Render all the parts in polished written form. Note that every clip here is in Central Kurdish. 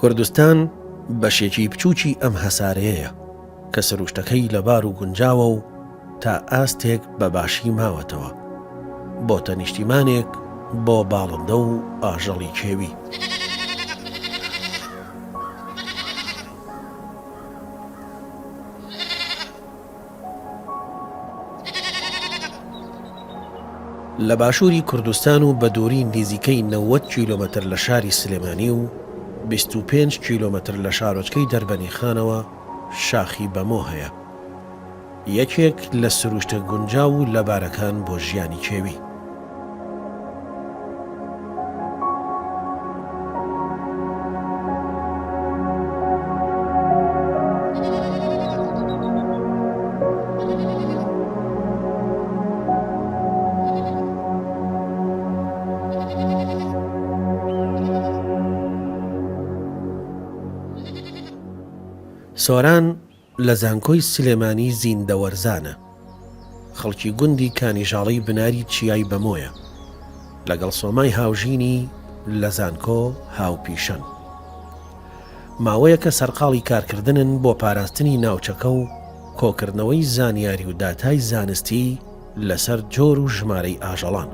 کوردستان بەشێکی بچووکی ئەم هەسارەیەیە کە سروشتەکەی لەبار و گونجاوە و تا ئاستێک بە باشی ماوەتەوە، بۆتە نیشتیمانێک بۆ باڵندە و ئاژەڵی کێوی. لە باشووری کوردستان و بە دووری نیزیکەی 90 کیلۆمەتر لە شاری سلێمانی و 25 کیلۆمەتر لە شارۆچکەی دەربەنیخانەوە شاخی بەمۆ هەیە. یەکێک لە سروشتە گونجاو و لەبارەکان بۆ ژیانی کێوی. سۆران لە زانکۆی سلێمانی زیندەوەرزانە، خەڵکی گوندی کانیژاڵەی بناری چیای بەمۆیە، لەگەڵ سۆمای هاوژینی لە زانکۆ هاوپیشەن. ماوەیەکە سەرقاڵی کارکردنن بۆ پاراستنی ناوچەکە و کۆکردنەوەی زانیاری و داتای زانستی لەسەر جۆر و ژمارەی ئاژەڵان.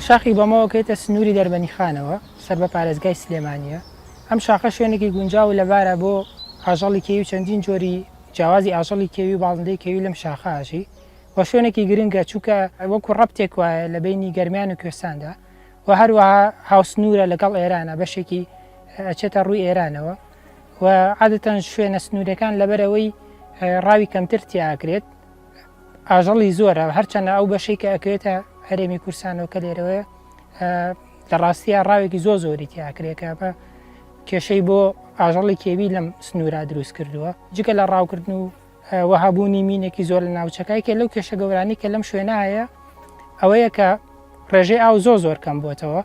شاخی بەمەوە کەوێتە سنووری دەربەنیخانەوە سەر بە پارێزگای سلێمانییە. ئەم شاخە شوێنێکی گونجاو و لەبارە بۆ ئاژەڵی کێوی و چەندین جۆری جیاوازی ئاژەڵی کێوی و باڵندەی کێوی لەم شاخە ئەژی و شوێنێکی گرنگە چونکە وەکو ڕەبتێک وایە لە بەینی گەرمیان و کوێستاندا و هەروەها هاوسنوورە لەگەڵ ئێرانە بەشێکی ئەچێتە ڕووی ئێرانەوە و عادەتەن شوێنە سنوورەکان لەبەرەوەی ڕاوی کەمتر تیاکرێت ئاژەڵی زۆرە هەرچەنە ئەو بەشەی کە ئەکەوێتە هەرێمی کورسانەوە کە لێرەوەیە لە ڕاستیە ڕاوێکی زۆر زۆری تیاکرێکە بە کێشەی بۆ ئاژەڵی کێوی لەم سنوورا دروست کردووە جگە لە ڕاوکردن و و هەبوونی مینێکی زۆر لە ناوچەکە یەکێ لەو کێشە گەورانەی کە لەم شوێنە هەیە ئەوەیە کە ڕێژەی ئاو زۆر زۆر کەم بووەتەوە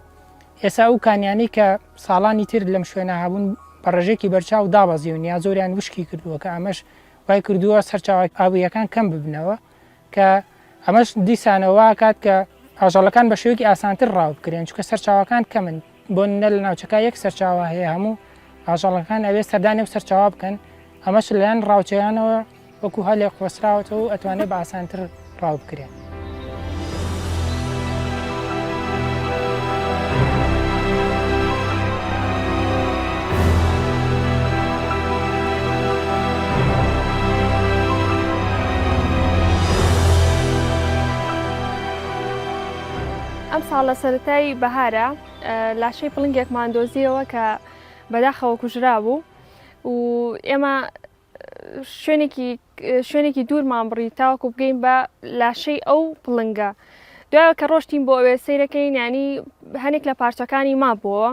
ئێستا ئەو کانیانەی کە ساڵانی تر لەم شوێنە هەبوون بە ڕێژەیەکی بەرچاو دابەزیون یا زۆریان وشکی کردووە کە ئەمەش وای کردووە سەرچاوە ئاوییەکان کەم ببنەوە کە ئەمەش دیسانەوە واکات کە ئاژەڵەکان بە شێوەیەکی ئاسانتر ڕاو بکرێن چونکە سەرچاوەکان کەمن بۆ نمونە لە ناوچەکە یەک سەرچاوە هەیە هەموو ئاژەڵەکان ئەوێ سەردانی ئەو سەرچاوە بکەن ئەمەش لەلایەن ڕاوچیانەوە وەکو هەلێک قۆستراوەتەوە و ئەتوانێت بە ئاسانتر ڕاو بکرێن. ئەمساڵ لە سەرەتای بەهارە لاشەی پڵنگێکمان دۆزیەوە کە بەداخەوە کوژرابوو و ئێمە شوێنێکی شوێنێکی دوورمان بڕی تاوەکو بگەین بە لاشەی ئەو پڵنگە دوایەوە کە ڕۆشتین بۆ ئەوێ سەیرەکەین ینی هەنێک لە پارچەکانی مابووەوە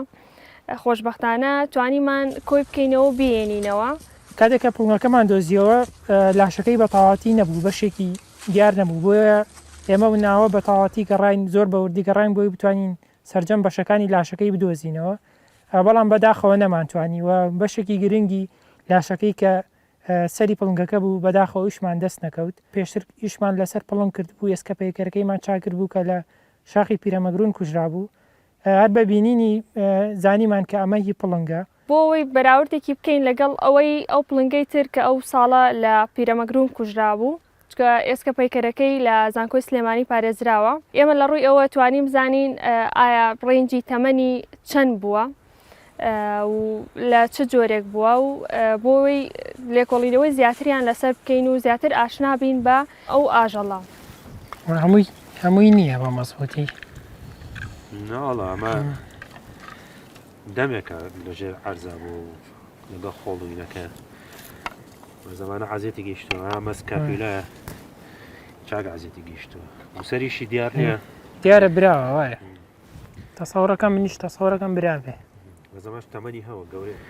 خۆشببختانە توانیمان کۆی بکەینەوە و بیێنینەوە. کاتێک کە پڵنگەکەمان دۆزیەوە لاشەکەی بە تەواوەتی نەبوو بەشێکی دیار نەبوو بۆیە ئێمە و ناوە بە تەواوەتی گەڕاین زۆر بە وردی گەڕاین بۆی بتوانین سەرجەم بەشەکانی لاشەکەی بدۆزینەوە بەڵام بەداخەوە نەمانتوانی و بەشێکی گرنگی لاشەکەی کە سەری پڵنگەکە بوو بەداخەوە ئیشمان دەست نەکەوت پێشتر ئیشمان لەسەر پڵنگ کردبوو ئێسکە پەیکەرەکەیمان چاک کردبوو کە لە شاخی پیرەمەگرون کوژرابوو هەر بە بینینی زانیمان کە ئەمە هی پڵنگە. بۆ ئەوەی بەراوردێکی بکەین لەگەڵ ئەوەی ئەو پڵنگەی تر کە ئەو ساڵە لە پیرەمەگرون کوژرابوو چونکە ئێسکە پەیکەرەکەی لە زانکۆی سلێمانی پارێزراوە ئێمە لە ڕووی ئەوە توانیم بزانین ئایا ڕێنجی تەمەنی چەند بووە و لە چ جۆرێک بووە و بۆی لێکۆڵینەوەی زیاتریان لەسەر بکەین و زیاتر ئاشنا بین بە ئەو ئاژەڵە. هەمووی هەمووی نییە بە مەزبووتی. ناوەڵا ئەمە دەمێکە لەژێر عەرزا بوو لەگەڵ خۆڵ و ئینەکە زمانە عزیەتی گەیشتووە ئەمەس کاپیلایە چاک عزیەتی گەیشتووە و سەریشی دیار نییە دیارە براوە وایە تەسەوڕەکەم منیش تەسەوڕەکەم برا بێ. بەس ئەمەش تەمەنی هەوە گەورەیە.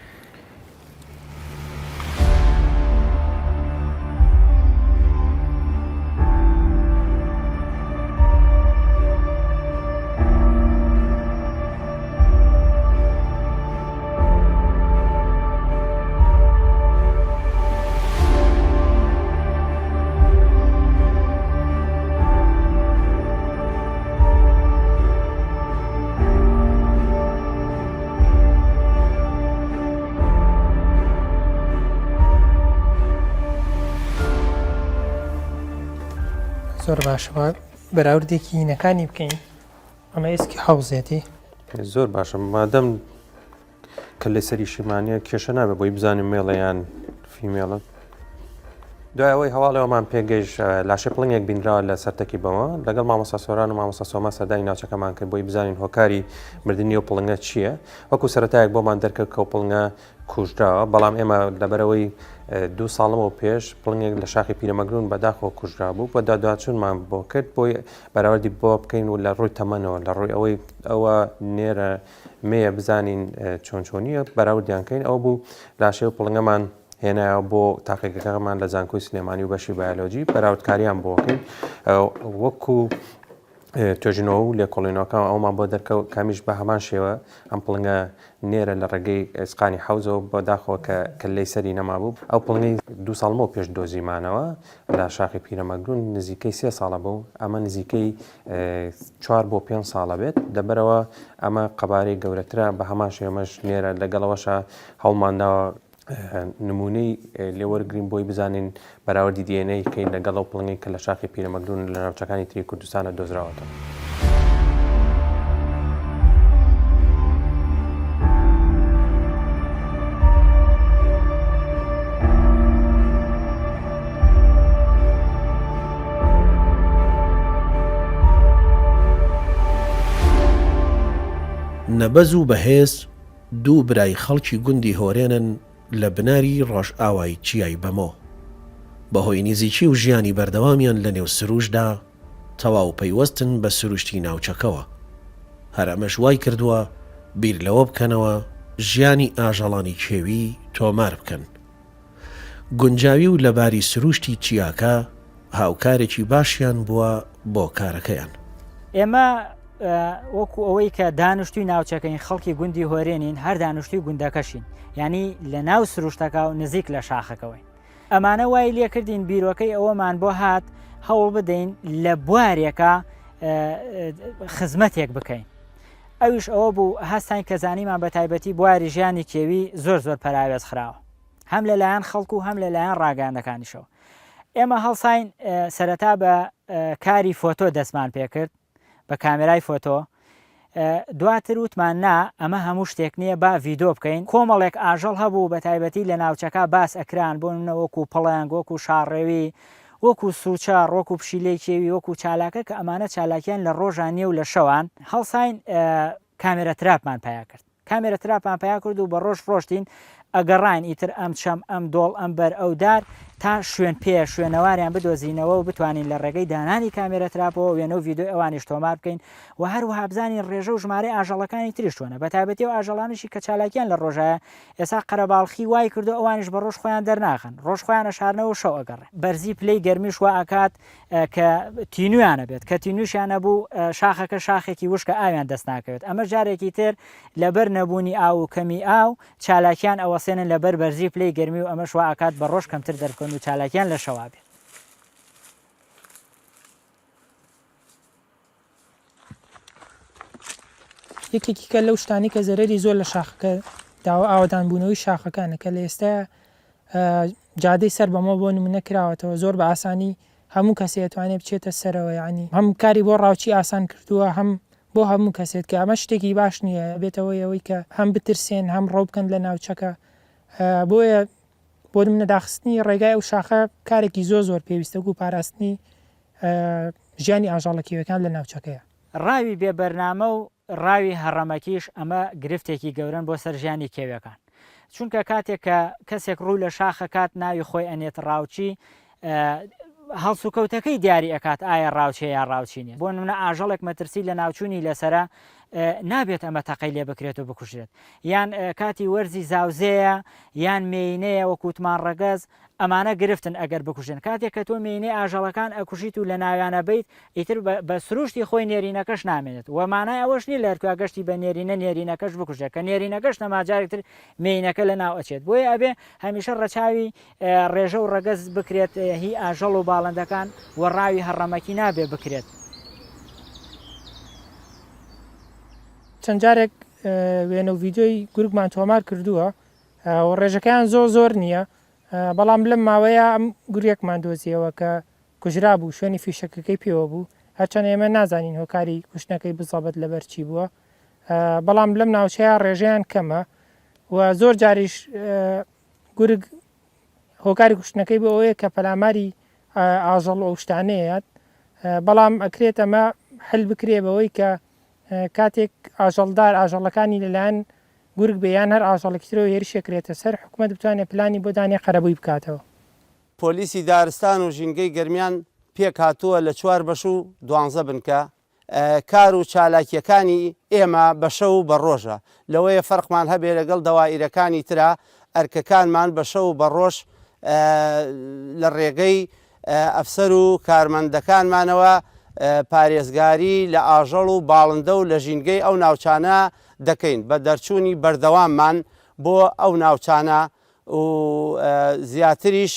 زۆر باشە با بەراوردێکی هینەکانی بکەین ئەمە ئێسکی حەوزێتی. زۆر باشە مادەم کە لە سەریشیمانە کێشە نابێت بۆی بزانین male ە یان female ە. دوای ئەوەی هەواڵەوەمان پێگەیشت لاشەی پڵنگێک بینراوە لە سەرتەکی بەمە لەگەڵ مامۆستا سۆران و مامۆستا سۆما سەردانی ناوچەکەمان کرد بۆی بزانین هۆکاری مردنی ئەو پڵنگە چییە وەکو سەرەتایەک بۆمان دەرکەوت کە پڵنگە کوژراوە بەڵام ئێمە لەبەرەوەی دوو ساڵەوە پێش پڵنگێک لە شاخی پیرەمەگرون بەداخەوە کوژرا بوو بە داداچوونمان بۆ کرد بۆی بەراوردی بۆ بکەین و لە ڕووی تەمەنەوە لە ڕووی ئەوەی ئەوە نێرە مێیە بزانین چۆن چۆنیە بەراوردیان کەین ئەو بوو لاشەی و پڵنگەمان هێنایەوە بۆ تاقیگەکەمان لە زانکۆی سلێمانی و بەشی بایۆلۆجی بەراوردکاریان بۆکەین وەکو توێژینەوە و لێکۆڵینەوەکان ئەومان بۆ دەرکەوت کامیش بە هەمان شێوە ئەم پڵنگە نێرە لە ڕێگەی ئێسقانی حەوزەوە بەداخەوە کە کەللەی سەری نەمابوو ئەو پڵنگەی دوو ساڵمەوە پێش دۆزیمانەوە لە شاخی پیرەمەگرون نزیکەی سێ ساڵە بوو ئەمە نزیکەی چوار بۆ پێنج ساڵە بێت لەبەرەوە ئەمە قەبارەی گەورەترە بە هەمان شێوەش نێرە لەگەڵەوەشە هەوڵمانداوە نمونەی لێوەرگین بۆی بزانین بەراوردی DNA کەین لەگەڵ ئەو پڵنگەی کە لە شاخی پیرەمەگرون لە ناوچەکانی تری کوردستانە دۆزراوەتەوە. نەبەز و بەهێز دوو برای خەڵکی گوندی هۆرێنن لە بناری ڕۆژئاوای چیای بەمۆ. بەهۆی نزیکی و ژیانی بەردەوامیان لەنێو سروشتدا، تەواو پەیوەستن بە سروشتی ناوچەکەوە. هەر ئەمەش وایکردووە بیر لەوە بکەنەوە ژیانی ئاژەڵانی کێوی تۆمار بکەن. گونجاوی و لەباری سروشتی چیاکە هاوکارێکی باشیان بووە بۆ کارەکەیان. ئێمە وەکو ئەوەی کە دانیشتوی ناوچەکەین خەڵکی گوندی هۆرێنین هەر دانیشتوی گوندەکەشین یعنی لە ناو سروشتەکە و نزیک لە شاخەکەوەین ئەمانە وای لێکردین بیرۆکەی ئەوەمان بۆ هات هەوڵ بدەین لە بوارێکە خزمەتێک بکەین ئەویش ئەوە بوو هەستین کە زانیمان بە تایبەتی بواری ژیانی کێوی زۆر زۆر پەراوێز خراوە هەم لەلایەن خەڵک و هەم لەلایەن ڕاگەیاندەکانیشەوە ئێمە هەڵساین سەرەتا بە کاری فۆتۆ دەستمان پێکرد بە کامێرای فۆتۆ دواتر وتمان نا ئەمە هەموو شتێک نییە با ڤیدۆ بکەین کۆمەڵێک ئاژەڵ هەبوو بە تایبەتی لە ناوچەکە باس ئەکران بۆ نمونە وەکو پڵنگ وەکو شاڕێوی وەکو سوچە ڕۆکو پشیلەی کێوی وەکو چالاکە کە ئەمانە چالاکیان لە ڕۆژان نییە و لە شەوان هەڵساین کامێرە trap مان پیا کرد کامێرە trap مان پیا کرد و بە ڕۆژ ڕۆشتین ئەگەڕاین ئیتر ئەم چەم ئەم دۆڵ ئەم بەر ئەو دار تا شوێن پێ شوێنەواریان بدۆزینەوە و بتوانین لە ڕێگەی دانانی کامێرە trap ەوە وێنە و ڤیدیۆی ئەوانیش تۆمار بکەین و هەروەها بزانین ڕێژە و ژمارەی ئاژەڵەکانی تریش چۆنە بە تایبەتی ئەو ئاژەڵانەشی کە چالاکیان لە ڕۆژایە ئێستا قەرەباڵخی وای کردو ئەوانیش بە ڕۆژ خۆیان دەرناخەن ڕۆژ خۆیان ئەشارنەوە و شەو ئەگەڕێن بەرزی پلەی گەرمیش وا ئەکات کە تینویانە بێت کە تینوشیان نەبوو شاخەکە شاخێکی وشکە ئاویان دەست ناکەوێت ئەمە جارێکی تر لەبەر نەبوونی ئاو و کەمی ئاو چالاکیان ئەوەسێنن لەبەر بەرزی پلەی گەرمی و ئەمەش وا ئەکات بە ڕۆژ کەمتر دەربکەون و چالاکیان لە شەوا بێت. یەکێکی کە لەو شتانەی کە زەرەری زۆر لە شاخەکە داوە ئاوەدانبوونەوەی شاخەکانە کە لە ئێستا جادەی سەر بەمەوە بۆ نمونە کراوەتەوە زۆر بە ئاسانی هەموو کەسێ ئەتوانێ بچێتە سەرەوە یانی هەم کاری بۆ ڕاوچی ئاسان کردووە هەم بۆ هەموو کەسێت کە ئەمە شتێکی باش نییە بێتە هۆی ئەوەی کە هەم بترسێن هەم ڕەو بکەن لە ناوچەکە بۆیە بۆ نمونە داخستنی ڕێگای ئەو شاخە کارێکی زۆر زۆر پێویستە وەکو پاراستنی ژیانی ئاژەڵە کێویەکان لە ناوچەکەیە. ڕاوی بێ بەرنامە و ڕاوی هەڕەمەکیش ئەمە گرفتێکی گەورەن بۆ سەر ژیانی کێویەکان چونکە کاتێک کە کەسێک ڕوو لە شاخ ئەکات ناوی خۆی ئەنێت ڕاوچی هەڵسوکەوتەکەی دیاری ئەکات ئایا ڕاوچیە یا ڕاوچی نیە بۆ نمونە ئاژەڵێک مەترسی لە ناوچوونی لەسەرە نابێت ئەمە تەقەی لێ بکرێت و بکوژرێت یان کاتی وەرزی زاوزێیە یان مێینەیە وەکوتمان ڕەگەز ئەمانە گرفتن ئەگەر بکوژرێن. کاتێک کە تۆ مێینەی ئاژەڵەکان ئەکوژیت و لەناویان ئەبەیت، ئیتر بە سروشتی خۆی نێرینەکەش نامێنێت. وە مانای ئەوەش نییە لە هەرکوێ گەشتی بە نێرینە نێرینەکەش بکوژرێت. کە نێرینەکەش نەما جارێک تر مێینەکە لەناو ئەچێت. بۆیە ئەبێ هەمیشە ڕەچاوی ڕێژە و ڕەگەز بکرێت هی ئاژەڵ و باڵندەکان و ڕاوی هەڕەمەکی نابێ بکرێت. چەند جارێک وێنە و ڤیدیۆی گورگمان تۆمار کردووە و ڕێژەکەیان زۆر زۆر نییە، بەڵام لەم ماوەیە ئەم گورگێکمان دۆزیەوە کە. کوژرابوو شوێنی فیشەکەکەی پێوە بوو هەرچەند ئێمە نازانین هۆکاری کوشتنەکەی بزەبت لەبەر چی بووە بەڵام لەم ناوچەیە ڕێژەیان کەمە و زۆر جاریش گورگ هۆکاری کوشتنەکەی بۆ ئەوەیە کە پەلاماری ئاژەڵ و ئەو شتانەیەت بەڵام ئەکرێت ئەمە حل بکرێ بەوەی کە کاتێک ئاژەڵدار ئاژەڵەکانی لەلایەن گورگ بێ یان هەر ئاژەڵێکی ترەوە هێرشێ کرێتە سەر حکومەت بتوانێت پلانی بۆ دانێ قەرەبووی بکاتەوە. پۆلیسی دارستان و ژینگەی گەرمیان پێکهاتووە لە چوار بەش و دوانزە بنکە، کار و چالاکییەکانی ئێمە بە شەو و بە ڕۆژە، لەوەیە فەرقمان هەبێ لەگەڵ دەوائیرەکانی ترا، ئەرکەکانمان بە شەو و بە ڕۆژ لە ڕێگەی ئەفسەر و کارمەندەکانمانەوە پارێزگاری لە ئاژەڵ و باڵندە و لە ژینگەی ئەو ناوچانە دەکەین، بە دەرچوونی بەردەواممان بۆ ئەو ناوچانە و زیاتریش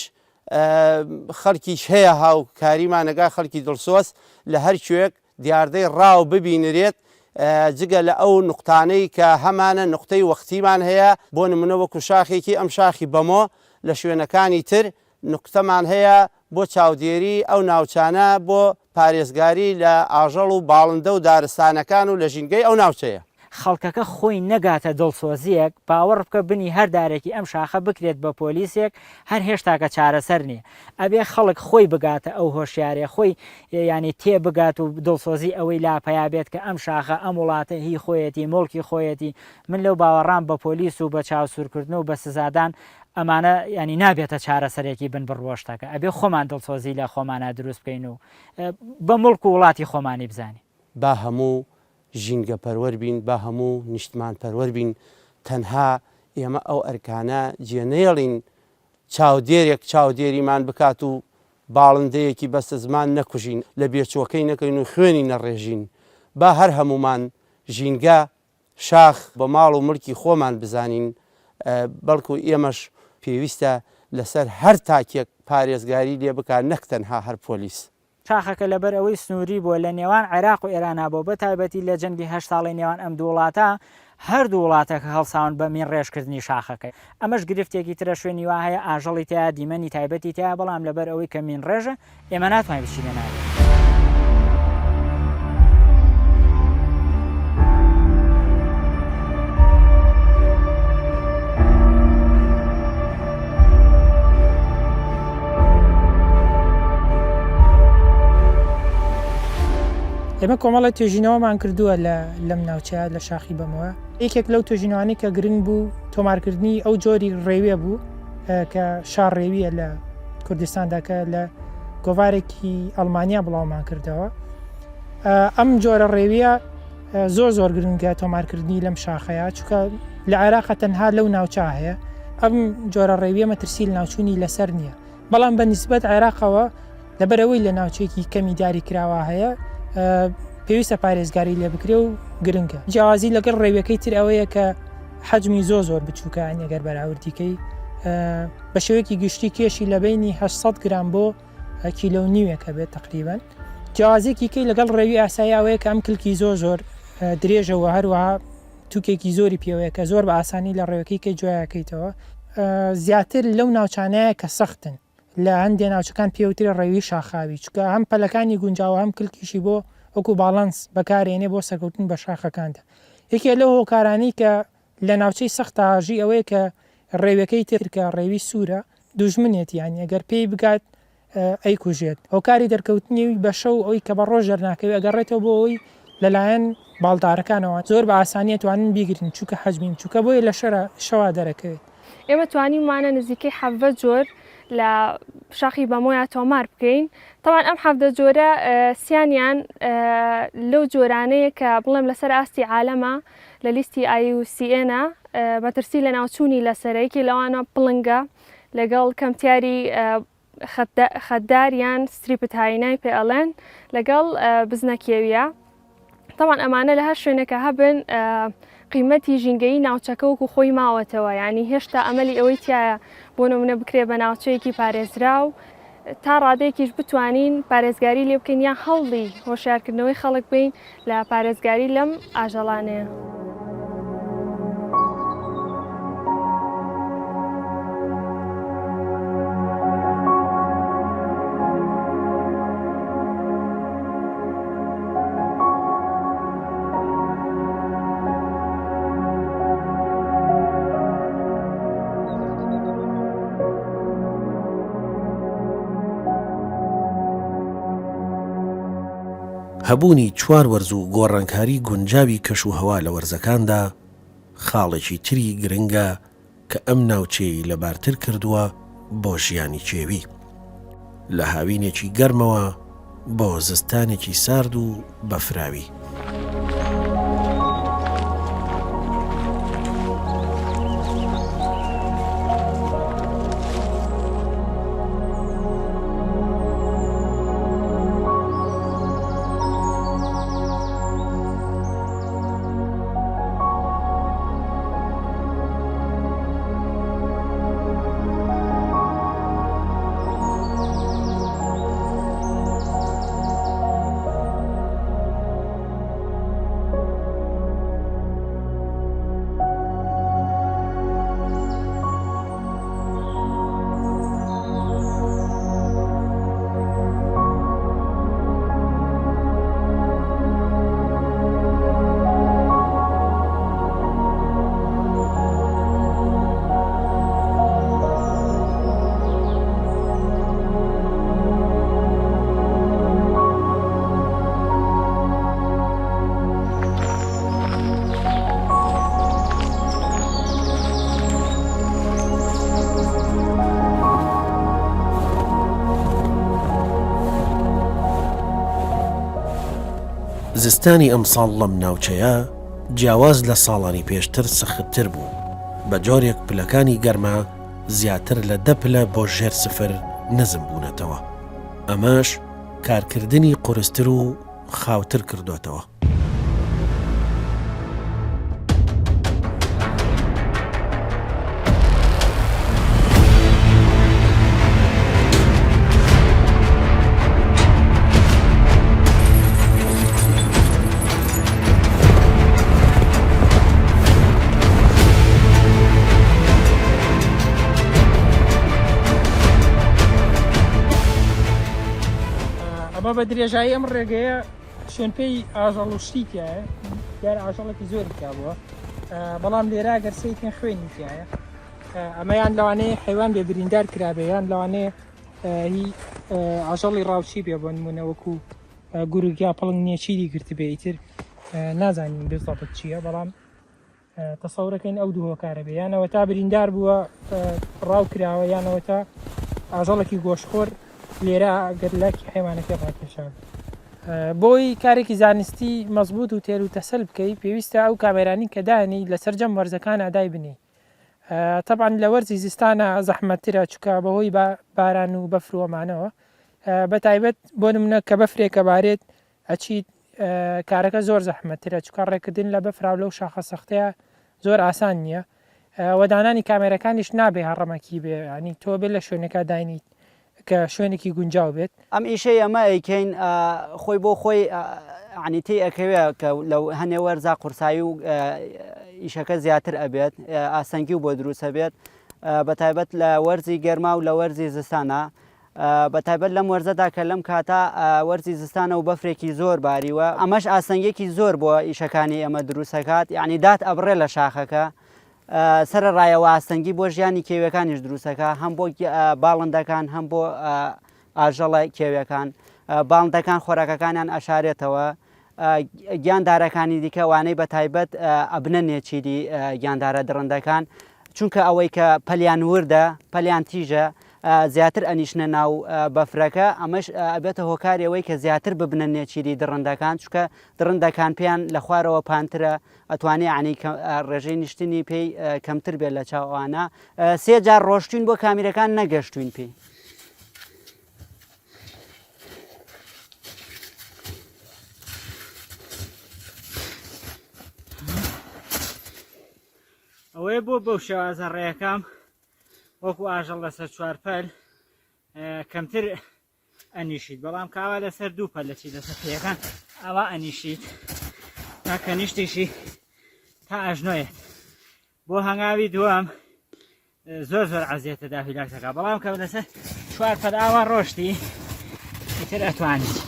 خەڵکیش هەیە هاوکاریمان ئەکا خەڵکی دڵسۆز لە هەر کوێک دیاردەی ڕاو ببینرێت جگە لە ئەو نوقتانەی کە هەمانە نوقتەی وەختیمان هەیە بۆ نمونە وەکو شاخێکی ئەم شاخی بەمۆ لە شوێنەکانی تر نوقتەمان هەیە بۆ چاودێری ئەو ناوچانە بۆ پارێزگاری لە ئاژەڵ و باڵندە و دارستانەکان و لە ژینگەی ئەو ناوچەیە. خەڵکەکە خۆی نەگاتە دڵسۆزییەک، باوەڕ بکە بنی هەر دارێکی ئەم شاخە بکرێت بە پۆلیسێک هەر هێشتاکە چارەسەر نییە. ئەبێ خەڵک خۆی بگاتە ئەو هۆشیاریە، خۆی یانی تێ بگات و دڵسۆزی ئەوەی لا پەیا بێت کە ئەم شاخە، ئەم وڵاتە هی خۆیەتی، موڵکی خۆیەتی. من لەو باوەڕام بە پۆلیس و بە چاوسوورکردن و بە سزادان ئەمانە یانی نابێتە چارەسەرێکی بنبڕ بۆ شتەکە. ئەبێ خۆمان دڵسۆزی لە خۆمانا دروست بکەین و بە موڵک و وڵاتی خۆمانی بزانین. با هەموو ژینگە پەروەر بین، با هەموو نیشتمان پەروەر بین، تەنها ئێمە ئەو ئەرکانە جێ نەیەڵین چاودێرێک چاودێریمان بکات و باڵندەیەکی بەستەزمان نەکوژین، لە بێچووەکەی نەکەین و خوێنی نەڕێژین، با هەر هەموومان ژینگە، شاخ، بە ماڵ و مڵکی خۆمان بزانین، بەڵکو ئێمەش پێویستە لەسەر هەر تاکێک پارێزگاری لێ بکات نەک تەنها هەر پۆلیس. شاخەکە لەبەر ئەوەی سنووری بووە لە نێوان عێراق و ئێرانا بووە بە تایبەتی لە جەنگی هەشت ساڵەی نێوان ئەم دوو وڵاتە هەردوو وڵاتەکە هەڵساون بە مین ڕێژکردنی شاخەکە ئەمەش گرفتێکی ترە شوێنی وا هەیە ئاژەڵی تیایە دیمەنی تایبەتی تیایە بەڵام لەبەر ئەوەی کە مین ڕێژە ئێمە ناتوانین بچینە ناوی. ئێمە کۆمەڵە توێژینەوەمان کردووە لە لەم ناوچەیە لە شاخی بەمەوە یەکێک لەو توێژینەوانەی کە گرنگ بوو تۆمارکردنی ئەو جۆری ڕێویە بوو کە شار ڕێویە لە کوردستاندا کە لە گۆڤارێکی ئەڵمانیا بڵاومان کردەوە ئەم جۆرە ڕێویە زۆر زۆر گرنگە تۆمارکردنی لەم شاخەیە چونکە لە عێراقە تەنها لەو ناوچە هەیە ئەم جۆرە ڕێویە مەترسی لە ناوچوونی لەسەر نییە بەڵام بە نسبەت عێراقەوە لەبەرەوەی لە ناوچێکی کەمی دیاری کراوە هەیە پێویستە پارێزگاری لێ بکرێ و گرنگە جیاوازی لەگەڵ ڕێویەکەی تر ئەوەیە کە حەجمی زۆر زۆر بچووکە ئەگەر بەراوردیکەی بە شێوەیەکی گشتی کێشی لە بینی 800 گرام بۆ کیلۆ و نیوێک ئەبێت تەقریبەن. جیاوازیەکی کەی لەگەڵ ڕێوی ئاسایی ئەوەیە کە ئەم کلکی زۆر زۆر درێژە و هەروەها توکێکی زۆری پێوەیە کە زۆر بە ئاسانی لە ڕێوەکەی کە جوایەکەیتەوە زیاتر لەو ناوچانەیە کە سەختن لە هەندێ ناوچەکان پێوترێ ڕێوی شاخاوی چونکە هەم پەلەکانی گونجاوە هەم کلکیشی بۆ وەکو باڵانس بەکارێنێ بۆ سەرکەوتن بە شاخەکاندا یەکێ لەو هۆکارانەی کە لە ناوچەی سەختا ژی ئەوەیە کە ڕێویەکەی تر کە ڕێوی سوورە دوژمنێتی یانی ئەگەر پێی بگات ئەیکوژێت هۆکاری دەرکەوتنی بە شەو ئەوی کە بە ڕۆژ دەرناکەوێت ئەگەڕێتەوە بۆ ئەوەی لەلایەن باڵدارەکانەوە زۆر بە ئاسانی ئەتوانن بیگرن چونکە حەجمی بچووکە بۆیە لە شەرا شەوا دەرەکەوێت. ئێمە توانیومانە نزیکەی 17 جۆر لە شاخی بەمۆیا تۆمار بکەین تەوان ئەم 17 جۆرە سیانیان لەو جۆرانەیە کە بڵێم لەسەر ئاستی عالەمە لە لیستی IUCN مەترسی لەناوچوونی لەسەرە، یەکێ لەوانە پڵنگە لەگەڵ کەمتیاری خەتدار یان striped hyena ی پێ ئەڵێن لەگەڵ بزنە کێویە. تەبعەن ئەمانە لە هەر شوێنێکە هەبن قیمەتی ژینگەیی ناوچەکە وەکو خۆی ماوەتەوە یعنی هێشتا ئەمەلی ئەوەی تایە بۆ نمونە بکرێ بە ناوچەیەکی پارێزراو تا ڕادەیەکیش بتوانین پارێزگاری لێ بکەین یان هەوڵی هۆشیارکردنەوەی خەڵک بین لە پارێزگاری لەم ئاژەڵانەیە. هەبوونی چوار وەرز و گۆڕانکاری گونجاوی کەشوهەوا لە وەرزەکاندا خاڵێکی تری گرنگە کە ئەم ناوچەیەی لەبارتر کردووە بۆ ژیانی کێوی. لە هاوینێکی گەرمەوە بۆ زستانێکی سارد و بەفراوی. زستانی ئەمساڵ لەم ناوچەیە جیاواز لە ساڵانی پێشتر سەختتر بوو، بە جۆرێک پلەکانی گەرما زیاتر لە دە پلە بۆ ژێر سفر نزم بوونەتەوە، ئەمەش کارکردنی قورستر و خاوتر کردۆتەوە. ئەمە بە درێژایی ئەم ڕێگەیە شوێنپێی ئاژەڵ و شتی تایە دیار ئاژەڵێکی زۆری تیا بووە بەڵام لێرە گەر سەیرکەن خوێنی تایە ئەمەیان لەوانەیە حیوان بێ بریندار کرابێ یان لەوانەیە هی ئاژەڵی ڕاوچی بێ بۆ نمونە وەکو گورگ یا پڵنگ نێچیری گرتبێ ئیتر نازانین بالضبط چییە بەڵام تەسەورەکەین ئەو دوو هۆکارە بێ یانەوە تا بریندار بووە ڕاو کراوە یانەوە تا ئاژەڵێکی گۆشتخۆر لێرە گەر لاکی حیوانەکەی ڕاکێشا بۆی کارێکی زانستی مەزبوط و تێر و تەسەل بکەی پێویستە ئەو کامێرانی کە دانی لە سەرجەم وەرزەکان ئەدای بنی تەبعەن لە وەرزی زستانە زەحمەتترە چونکە بەهۆی باران و بەفر و ئەمانەوە بە تایبەت بۆ نمونە کە بەفرێکە بارێت ئەچیت کارەکە زۆر زەحمەتترە چونکە ڕێکردن لە بەفراو لەو شاخە سەختەیە زۆر ئاسان نییە وە دانانی کامێرەکانیش نابێ هەڕەمەکی بێ ینی تۆ بێ لە شوێنەکە داینیت کە شوێنێکی گونجاو بێت. ئەم ئیشەی ئەمە ئەیکەین خۆی بۆ خۆی عنی تێی ئەکەوێ کە لە هەنێ وەرزا قورسایی و ئیشەکە زیاتر ئەبێت ئاسەنگی و بۆ دروست ئەبێت بە تایبەت لە وەرزی گەرما و لە وەرزی زستانە بە تایبەت لەم وەرزەدا کە لەم کاتە وەرزی زستانە و بەفرێکی زۆر باریوە ئەمەش ئاسەنگێکی زۆر بۆ ئیشەکانی ئێمە دروستەکات یعنی دات ئەبڕێ لە شاخەکە سەرەڕای ئەوە ئاستەنگی بۆ ژیانی کێویەکانیش دروستەکە هەم بۆ باڵندەکان هەم بۆ ئاژەڵە کێویەکان باڵندەکان خۆراکەکانیان ئەشارێتەوە گیاندارەکانی دیکە وانەی بە تایبەت ئەبنە نێچیری گیاندارە دڕندەکان چونکە ئەوەی کە پەلیان وردە پەلیان تیژە زیاتر ئەنیشنە ناو بەفرەکە ئەمەش ئەبێتە هۆکاری ئەوەی کە زیاتر ببنە نێچیری دڕندەکان چونکە دڕندەکان پێیان لە خوارەوە پانترە ئەتوانێ یانی ڕێژەی نیشتنی پێی کەمتر بێت لە چاو ئەوانە سێ جار ڕۆشتوین بۆ کامیرەکان نەگەشتوین پێی. ئەوەیە بۆ بەو شێوازە ڕێیەکەم وەکو ئاژەڵ لەسەر چوارپەل کەمتر ئەنیشیت بەڵام کاوا لەسەر دوو پەل دەچیت لەسەر پێیەکان ئەوا ئەنیشیت تا کەنیشتیشی تا ئەژنۆیەت بۆ هەنگاوی دووەم زۆر زۆر عەزیەتە دا هیلاکەکە بەڵام کە لەسەر چوار پەل ئاوا ڕۆشتی ئیتر ئەتوانیت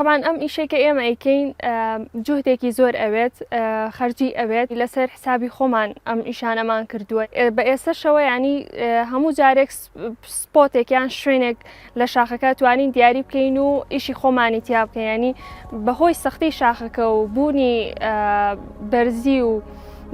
تەبعەن ئەم ئیشەی کە ئێمە ئەیکەین جوهدێکی زۆر ئەوێت خەرجی ئەوێت لەسەر حسابی خۆمان ئەم ئیشانەمان کردووە بە ئێسەشەوە ینی هەموو جارێک spot ێک یان شوێنێک لە شاخەکە توانین دیاری بکەین و ئیشی خۆمانی تیا بکەین ینی بەهۆی سەختی شاخەکە و بوونی بەرزی و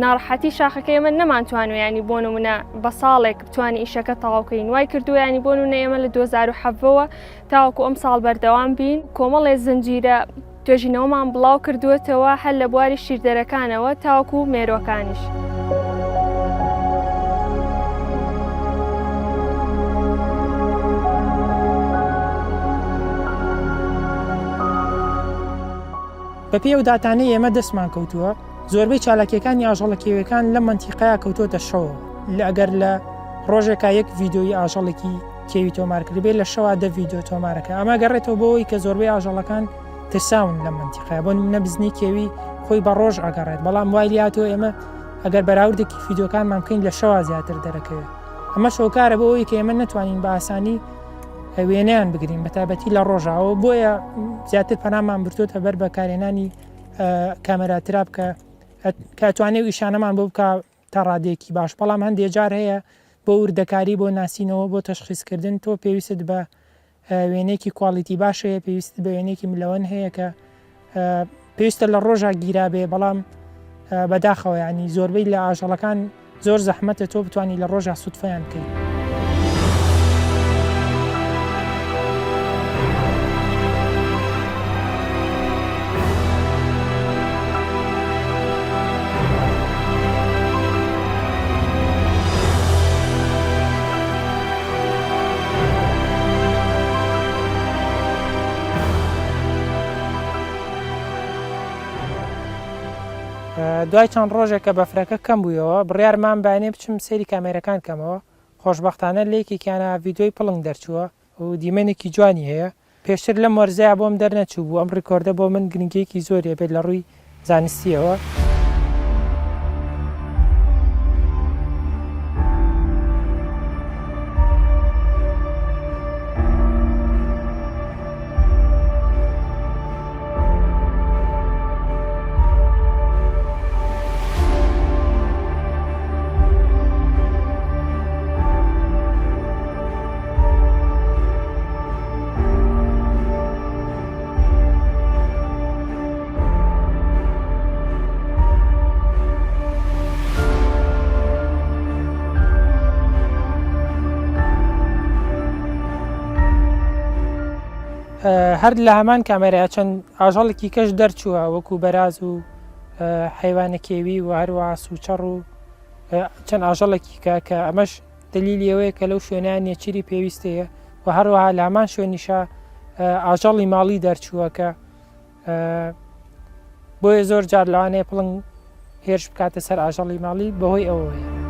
ناڕەحەتی شاخەکە ئێمە نەمانتوانوە ینی بۆ نمونە بە ساڵێک بتوانین ئیشەکە تەواوکەین وای کردووە ینی بۆ نمونە ئێمە لە 2017ەوە تاوەکو ئەمساڵ بەردەوام بین، کۆمەڵێ زنجیرە توێژینەوەمان بڵاو کردووەتەوە هەر لە بواری شیردەرەکانەوە تاوەکو مێرووەکانیش. بەپێی ئەو داتانەی ئێمە دەستمان کەوتووە، زۆربەی چالاکییەکانی ئاژەڵە کێوییەکان لەم مەنتیقەیە کەوتووەتە شەوەوە، لە ئەگەر لە ڕۆژێکا یەک ڤیدیۆی ئاژەڵێکی کێوی تۆمار کردبێت لە شەوا دە ڤیدیۆ تۆمارەکە ئەمە گەڕێتەوە بۆ ئەوەی کە زۆربەی ئاژەڵەکان ترساون لەم مەنتیقەیە بۆ نمونە بزنی کێوی خۆی بە ڕۆژ ئەگەڕێت بەڵام وای لاتۆ ئێمە ئەگەر بەراوردێکی ڤیدیۆکانمان بکەین لە شەوا زیاتر دەرەکەوێت ئەمە شۆکارە بۆ ئەوەی کە ئێمە نەتوانین بە ئاسانی وێنەیان بگرین بە تایبەتی لە ڕۆژاوە بۆیە زیاتر پەنامان برتۆتە بەر بەکارهێنانی کامێرا trap کە کە ئەتوانێ و ئیشانەمان بۆ بکە تا ڕادەیەکی باش بەڵام هەندێ جار هەیە بۆ وردەکاری بۆ ناسینەوە بۆ تەشخیسکردن تۆ پێویستت بە وێنەیەکی quality باش هەیە پێویستت بە وێنەیەکی ملەوەن هەیە کە پێویستە لە ڕۆژا گیرابێ بەڵام بەداخەوە ینی زۆربەی لە ئاژەڵەکان زۆر زەحمەتە تۆ بتانی لە ڕۆژا سوودفیان بکەیت. دوای چەند ڕۆژێک کە بەفرەکە کەم بوویەوە بڕیارمان بانێ بچم سەیری کامێرەکان کەمەوە خۆشبەختانە لە یەکێکیانە ڤیدیۆی پڵنگ دەرچووە و دیمەنێکی جوانی هەیە پێشتر لەم وەرزەیا بۆم دەرنەچووبوو، ئەم ڕیکۆردە بۆ من گرنگییەکی زۆری ئەبێت لە ڕووی زانستییەوە. هەر لە هەمان کامێرا چەند ئاژەڵێکی کەش دەرچووە وەکو بەراز و حیوانە کێوی و هەروە سوچەڕ و چەند ئاژەڵێکی کە کە ئەمەش دەلیلی ئەوەیە کە لەو شوێنە نێچیری پێویست هەیە و هەروەها لە هەمان شوێنیشا ئاژەڵی ماڵی دەرچووە کە بۆیە زۆر جار لەوانەیە پڵنگ هێرش بکاتە سەر ئاژەڵی ماڵی بەهۆی ئەوەیە.